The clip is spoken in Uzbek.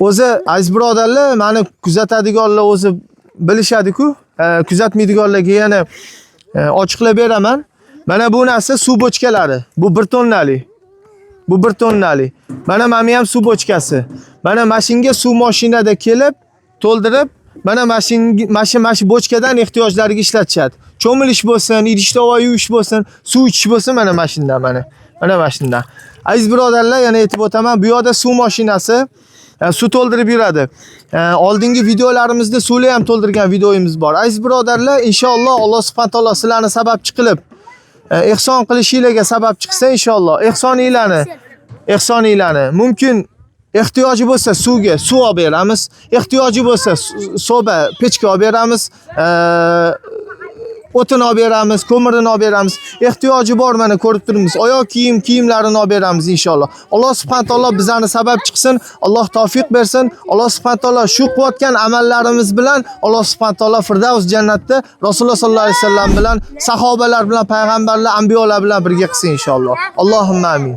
O'zi, aziz birodarlar, mani kuzatadiganlar o'zi bilishadi-ku. Kuzatmaydiganlarga yana ochiqlab beraman. Mana bu narsa suv bochkalari. Bu 1 tonnalik. Bu 1 tonnalik. Mana bu ham suv bochkasi. Mana mashinga suv mashinada kelib, to'ldirib, mana mashinga mana shu bochkadan ehtiyojlariga ishlatishadi. Cho'milish bo'lsin, idish tovoq yuvish bo'lsin, suv ichish bo'lsin, mana mashindan mana. Mana mashindan. Aziz birodarlar, yana aytib o'taman, bu yoqda suv mashinasi suv to'ldirib yuradi. Oldingi videolarimizda suvni ham to'ldirgan videomiz bor. Aziz birodarlar, inshaalloh Alloh subhanahu taolo sizlarni sababchi qilib, ehson qilishinglarga sabab chiqsa inshaalloh ehsoninglarni mumkin ehtiyoji bo'lsa suvga suv olib beramiz, ehtiyoji bo'lsa soba, pechka olib beramiz, o'tin olib beramiz, ko'mirini olib beramiz. Ehtiyoji bor, mana ko'rib turibmiz. Oyoq kiyim, kiyimlarini olib beramiz inshaalloh. Alloh subhanahu taolo bizlarni sabab chiqsin, Alloh tavfiq bersin. Alloh subhanahu taolo shu qilayotgan amallarimiz bilan Alloh subhanahu taolo Firdavs jannatda Rasululloh sollallohu alayhi vasallam bilan, sahobalar bilan, payg'ambarlar, anbiyolar bilan birga qilsin inshaalloh. Allohumma amin.